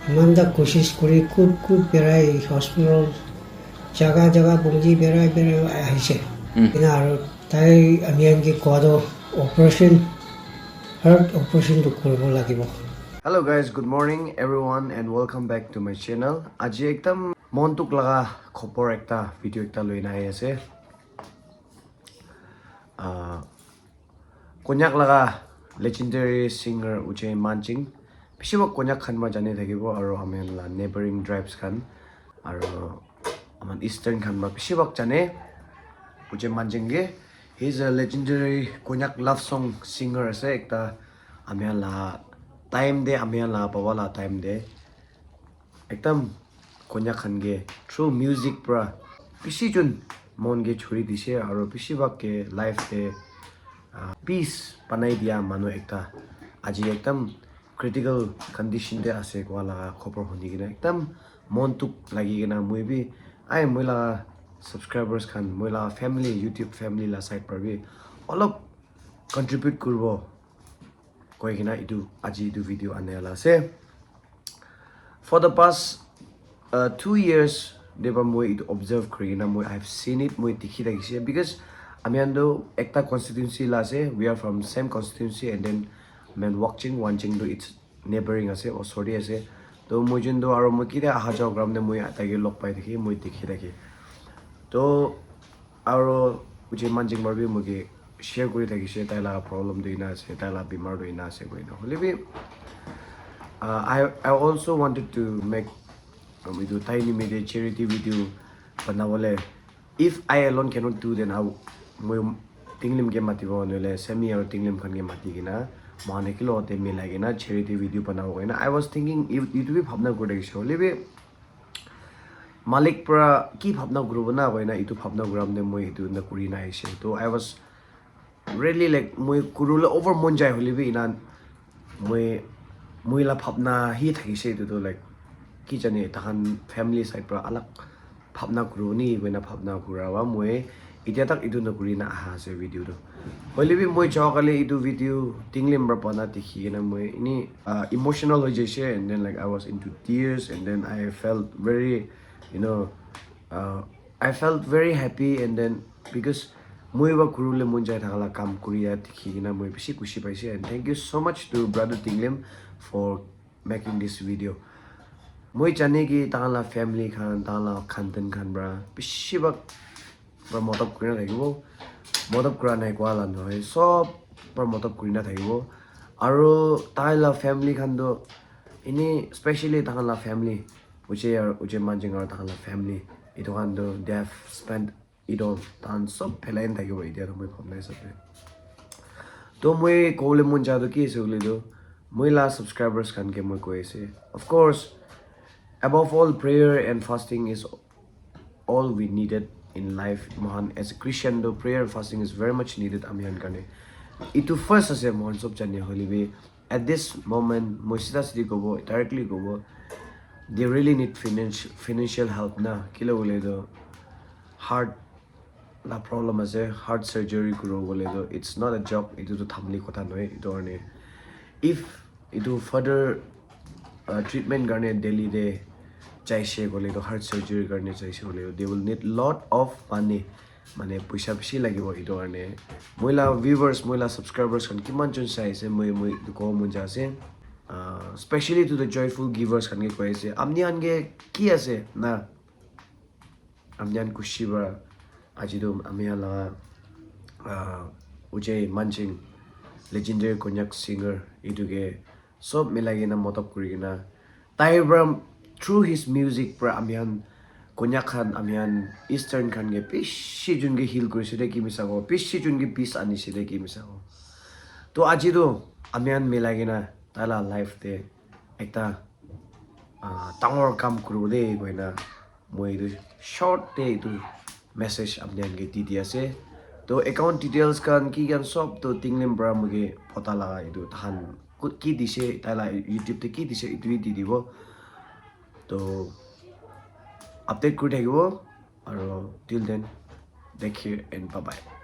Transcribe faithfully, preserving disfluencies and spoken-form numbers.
Iman ta koshish kuri kut kut berai hospital jaga jaga bungji berai berai ahise. Ena aro tai ami khan ke koa toh operation, heart operation toh kuribo lagibo. Hello guys, good morning everyone and welcome back to my channel. Aji ekdam mon dukh laga khobor ekta video ekta loina ahi ase. Ah, Konyak laga legendary singer Uche Manching. Bishi bhag Konyak khan para jani thakibo aro ami khan la neighboring tribes khan aro ami khan eastern khan para bishi bhag jane Uche Manching ke. He is a legendary Konyak love song singer ase ekta. Ami khan la time te, ami khan la baba la time te ekdam Konyak khan ke through music para bishi jun mon ke churi dise aro bishi bhag ke life te, ah, peace banai dia manu ekta aji ekdam critical condition te ase koa laga khobor huni kena ekdam mon dukh lagi kena moi bi ai moi laga subscribers khan, moi laga family, YouTube family la side para bi olop contribute kuribo koi kena etu aji etu video ane la ase. For the past, uh, two years te para moi etu observe kuri kena moi I have seen it, moi dikhi thakise because ami khan tu ekta constituency la ase, we are from same constituency and then ami khan Wakching, Wanching tu it's neighboring ase, osor te ase. To moi jun tu aro moi kitia aha jawa kura te moi tai ke log pai thaki, moi dikhi thaki. To aro Uche Manching para bi moi ke share kuri thakise, tai laga problem tu ena ase, tai laga bimar tu ena ase koi na. Hoile bi, uh, I, I also wanted to make, um, etu tai nimite charity video banabole. If I alone cannot do, then I w-, moi Tinglim ke matibo, nohole Semi aro Tinglim khan ke mati kena, moi khan ekilog te milai kena charity video banabo koi na. I was thinking, etu, etu bi bhabna kuri thakise, hoile bi, Malik para ki bhabna kuribo na koi na etu bhabna kuram te moi etu na kuri na aise. To I was really like moi kuribole over mon jai hoile bi ena moi moi la bhabna hi thakise etu tu like ki jane takhan family side para alag bhabna kuribo ni koi na bhabna kura para moi Etia tak etu nokuri na aha ase video tu. Hoile bi moi jawa kale etu video Tinglim para bana dikhi kena moi ini, uh, emotional hoi jaise, and then like I was into tears and then I felt very, you know, uh, I felt very happy and then because moi ba kuribole mon jai thaka la kam kuri ya dikhi kena moi bishi khushi paise, and thank you so much to brother Tinglim for making this video. Moi jane ki tahan la family khan, tahan la khandan khan pra bishi bhag pra madad kurina thakibo. Madad kura nai koa la nohoi, sob pra madad kurina thakibo. Aro tai la family khan toh, ini specially tahan la family, Uche, Uche Manjing aro tahan la family, etu khan toh they have spent etu tahan sob phelai na thakibo etia toh moi bhabna hisab te. Toh moi kobole mon ja toh ki ase koile toh, moi la subscribers khan ke moi koi ase, of course, above all, prayer and fasting is all we needed in life. Mohan as a Christian toh prayer and fasting is very much needed ami khan karne. Etu first ase mohan sob jane hoile bi, at this moment, moi sida sidi kobo, directly kobo, they really need finance, financial help na. Kile hoile toh heart la problem ase, heart surgery kuribo koile toh, it's not a joke, etu toh dhamli kotha nohoi, etu karne. If etu further, uh, treatment karne Delhi te jaise koile toh, heart surgery karne jaise koile toh, they will need lot of money. Mane, poisa bishi lagibo etu karne. Moi la viewers, moi la subscribers khan kiman jon sai ase, moi, moi etu kobo mon ja ase. Ah, specially to the joyful givers khan ke koi ase, apni khan ke ki ase na? Apni khan khushi pra aji tu ami khan la, ah, Uche Manjing, legendary Konyak singer, etu ke sob milai kena madad kuri kena, tai pra, through his music pra ami khan Konyak khan, ami khan Eastern khan ke bishi jun ke heal kurise de ki misa ko, bishi jun ke peace anise de ki misa ko. To aji tu ami khan milai kena tai la life te ekta, ah, dangor kam kuribo de koina moi etu short te etu message apni khan ke di di ase. To account details khan ki khan sob to Tinglim pra moi ke pota laga etu tahan ku-, ki dise, tai la YouTube te ki dise, etu bi di dibo. To update kuri thakibo, aro till then, take care and bye bye.